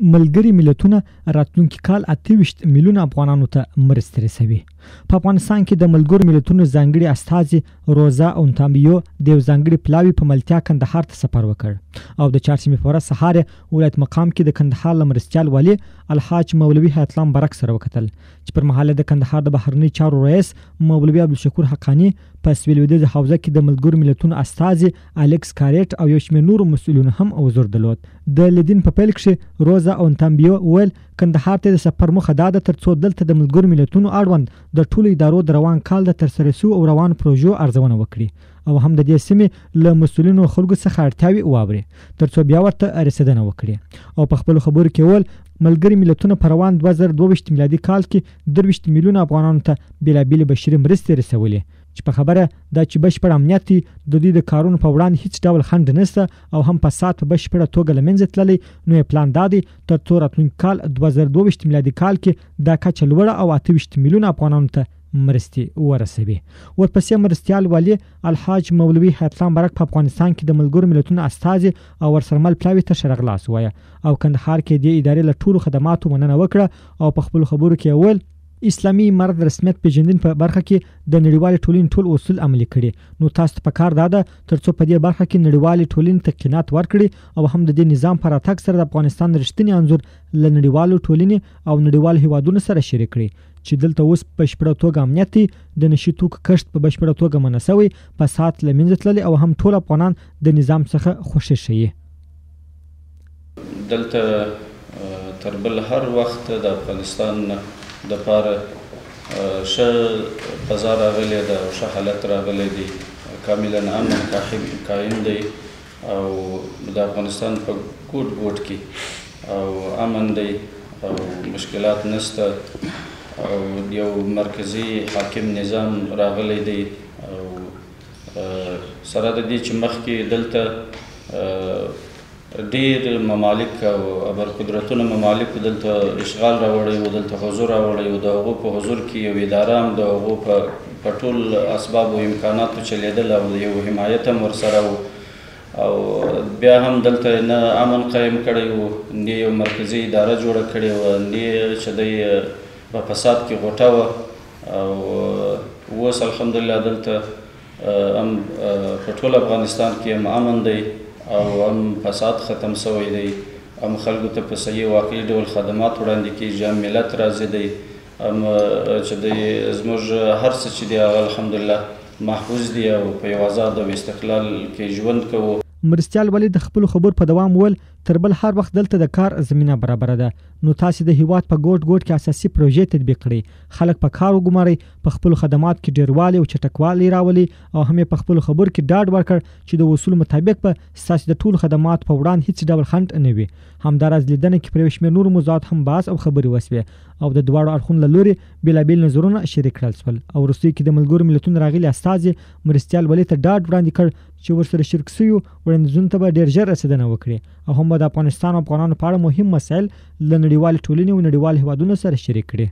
ملګري ملتونه راتلونکي کال 28 میلیونه افغانانو ته مرستې رسوي. په افغانستان کې د ملګرو ملتونو ځانګړي استازي روزا اونتامبیو د یو ځانګړي پلاوي په ملتیا کندهار ته سفر وکړ او د چهارشنبې په ورځ سهار یې ولایت مقام کې د کندهار له مرستیال والي الحاج مولوي حیات الله مبارک سره وکتل، چې پر مهال یې د کندهار د بهرنیو چارو رئیس مولوي عبدالشکور حقاني، په سویل لویدیځه حوزه کې د ملګرو ملتونو استازي الکس کاریټ او یو شمېر نورو مسؤلینو هم حضور درلود. د لیدنې په پیل کښې روزا اونتامبیو وویل، کندهار ته د سفر موخه دا ده ترڅو دلته د ملګرو ملتونو اړوند د ټولو ادارو د روان کال د ترسره شوو او روانو پروژو ارزونه وکړي او هم د دې سیمې له مسؤلینو خلکو څخه اړتیاوې واوري ترڅو بیا ورته رسېدنه وکړي. او په خپلو خبرو کې وویل، ملګري ملتونه په روان 2022 میلادي کال کې 23 میلیونه افغانانو ته بېلابېلې بشري مرستې رسولې، چې په خبره دا چې بشپړ امنیت دی، د دوی د کارونو په وړاندې هیڅ ډول خنډ نشته او هم فساد په بشپړه توګه له منځه تللی، نو یې پلان دا دی ترڅو راتلونکي کال 2022 میلادي کال کې دا کچه لوړه او 28 میلیونه افغانانو ته مرستې ورسوي. ورپسې مرستیال والي الحاج مولوي حیات الله مبارک په افغانستان کې د ملګرو ملتونو استازي او ورسره مل پلاوي ته ښه راغلاست ووایه او کندهار کې دې ادارې له ټولو خدماتو مننه وکړه او په خپلو خبرو کې یې وویل، اسلامي امارت د رسمیت پېژندنې په برخه کې د نړیوالې ټولنې ټول اصول عملي کړي، نو تاسو ته په کار دا ده ترڅو په دې برخه کې نړیوالې ټولنې ته قناعت ورکړي او هم د دې نظام په راتګ سره د افغانستان رښتینی انځور له نړیوالو ټولنې او نړیوالو هیوادونو سره شریک کړي چې دلته اوس په بشپړه توګه امنیت دی، د نشي توکو کښت په بشپړه توګه منع شوی، فساد له منځه تللی او هم ټول افغانان د نظام څخه خوښي ښيي. دلته تر بل هر وخت د افغانستان دپاره ښه فضا راغلې ده او ښه حالت راغلی دی، کاملا امن قایم دی او د افغانستان په ګوټ ګوټ کې او امن دی او مشکلات نشته او یو مرکزي حاکم نظام راغلی دی. او سره د دې چې مخکې دلته ډېر ممالک او ابرقدرتونه ممالکو دلته اشغال راوړی و، دلته حضور راوړی و، د هغو په حضور کې یو اداره هم د هغو په ټول اسباب او امکاناتو چلېدل او یو حمایت هم ورسره و، او بیا هم دلته نه امن قایم کړی و، نه یو مرکزي اداره جوړه کړې وه، نه چې دی په فساد کې غوټه وه. او اوس الحمدلله دلته هم په ټول افغانستان کې هم امن دی او هم فساد ختم شوی دی، هم خلکو ته په صحیح واقعي ډول خدمات وړاندې کېږي، هم ملت راضي دی، هم چې دی زموږ هر څه چې دی هغه الحمدلله محفوظ دی او په یو ازاد او استقلال کې ژوند کوو. مرستیال والي د خپلو خبرو په دوام وویل، تر بل هر وخت دلته د کار زمینه برابره ده، نو تاسې د هیواد په ګوټ ګوټ کې اساسي پروژې تطبیق کړئ، خلک په کار وګمارئ، په خپلو خدماتو کې ډېروالی او چټکوالی راولئ او هم یې په خپلو خبرو کې ډاډ ورکړ چې د اصولو مطابق به ستاسې د ټولو خدماتو په وړاندې هیڅ ډول خنډ نه وي. همداراز لیدنه کې پر یو شمېر نورو موضوعاتو هم بحث او خبرې وشوې او د دواړو اړخونو له لوري بېلابېل نظرونه شریک کړل شول. او وروستیو کې د ملګرو ملتونو راغلي استازي مرستیال والي ته ډاډ وړاندې کړ چې ورسره شریک شویو وړاندیزونو ته به ډېر ژر رسېدنه وکړي او هم به د افغانستان او افغانانو په اړه مهم مسایل له نړیوالې ټولنې او نړیوالو هېوادونو سره شریک کړي.